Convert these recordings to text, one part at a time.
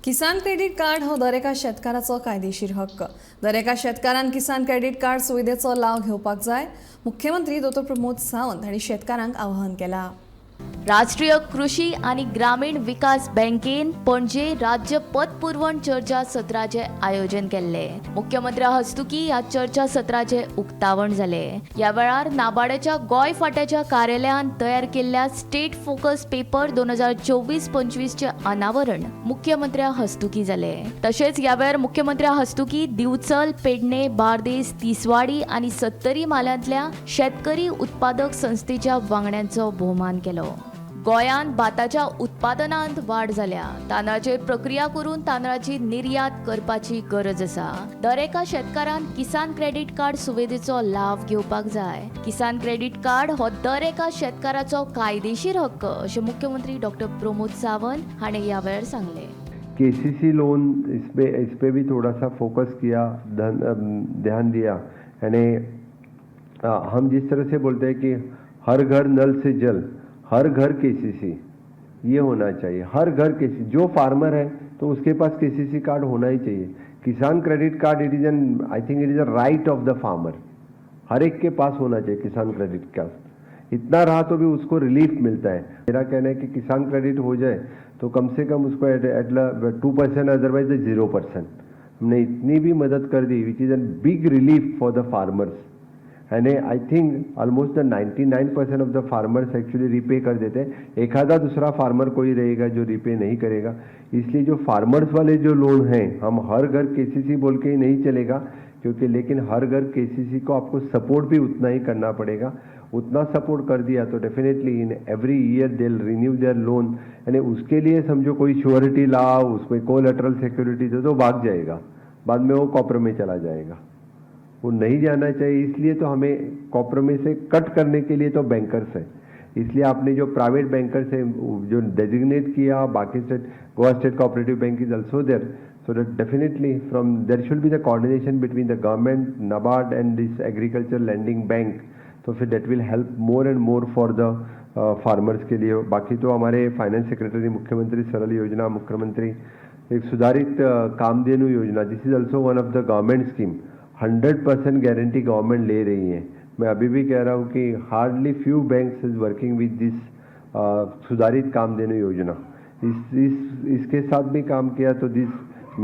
किसान credit card हो दरेका शेतकाराचो कायदेशीर हक्क. दरेका शेतकारान किसान क्रेडीट कार्ड सुविधेचो लाव घेवपाक जाय. मुख्यमंत्री दोतोर प्रमोद सावंत हांणी शेतकारांक आवाहन केलां. राष्ट्रीय कृषी आनी ग्रामीण विकास बँकेन पणजे राज्य पतपुरवण चर्चा सत्राचें आयोजन केल्लें. मुख्यमंत्र्या हस्तुकी ह्या चर्चा सत्राचें उक्तावण जालें. ह्या वेळार नाबार्डाच्या गोंय फांट्याच्या कार्यालयान तयार केल्ल्या स्टेट फोकस पेपर 2024-25चें अनावरण मुख्यमंत्र्या हस्तुकी जालें. तशेंच ह्या वेळार मुख्यमंत्र्या हस्तुकी दिवचल, पेडणे, बार्देस, तिसवाडी आनी सत्तरी म्हालांतल्या शेतकरी उत्पादक संस्थेच्या वांगड्यांचो भोवमान केलो. गोंयांत भाताच्या उत्पादनांत वाड जाल्या. तांदळाचेर प्रक्रिया करून तांदळाची निर्यात करपाची गरज आसा. दर एका शेतकारान किसान क्रेडीट कार्ड सुविधेचो लाव घेवपाक जाय. किसान क्रेडीट कार्ड हो दर एका शेतकाराचो कायदेशीर हक्क, अशें मुख्यमंत्री डॉक्टर प्रमोद सावंत हांणी ह्या वेळार सांगलें. केसीसी लोन, इस पे भी थोड़ा सा फोकस किया, ध्यान दिया. यानी हम जिस तरह से बोलते हैं कि हर घर नल से जल, हर घर केसीसी, ये होना चाहिए. हर घर केसी, जो फार्मर है तो उसके पास केसीसी कार्ड होना ही चाहिए. किसान credit card, it is an I think it is a right of the farmer. हर एक के पास होना चाहिए किसान क्रेडिट कार्ड. इतना रहा तो भी उसको रिलीफ मिलता है. मेरा कहना है कि किसान क्रेडिट हो जाए तो कम से कम उसको एट 2%, अदरवाइज 0%, हमने इतनी भी मदद कर दी, which is a big relief for the farmers. And I think almost the 99% of the farmers actually repay कर देते हैं. एक आधा दूसरा फार्मर कोई रहेगा जो रिपे नहीं करेगा. इसलिए जो फार्मर्स वाले जो लोन हैं, हम हर घर केसीसी बोल के ही नहीं चलेगा, क्योंकि लेकिन हर घर केसीसी को आपको सपोर्ट भी उतना ही करना पड़ेगा. उतना सपोर्ट कर दिया तो definitely in every year they renew their loan. यानी उसके लिए समझो कोई श्योरिटी लाओ, उसमें कोलेटरल सिक्योरिटी दो तो भाग जाएगा, बाद में वो कॉपर में चला जाएगा. वो नहीं जाना चाहिए. इसलिए तो हमें कॉपर में से कट करने के लिए तो बैंकर्स है. इसलिए आपने जो प्राइवेट बैंकर्स है, जो डेजिग्नेट किया, बाकी state, Goa State Cooperative Bank is also there, so that definitely from there should be the coordination between the government, NABARD and this agriculture lending bank. तो फिर that will help more and more for the farmers K लिए. बाकी तो हमारे finance secretary, मुख्यमंत्री सरल योजना, मुख्यमंत्री एक सुधारित कामधेनु योजना, this is also one of the government scheme. 100% guarantee government ले रही है. मैं अभी भी कह रहा हूँ कि hardly few banks is working with this सुधारित कामधेनु योजना. इस इसके साथ भी काम किया तो this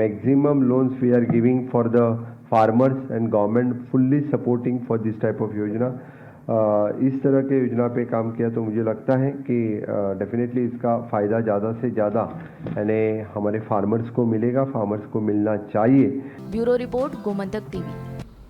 maximum loans we are giving for the farmers and government fully supporting for this type of योजना. इस तरह के योजना पे काम किया तो मुझे लगता है कि डेफिनेटली इसका फ़ायदा ज़्यादा से ज़्यादा यानी हमारे फार्मर्स को मिलेगा, फार्मर्स को मिलना चाहिए. Bureau report, Gomantak TV.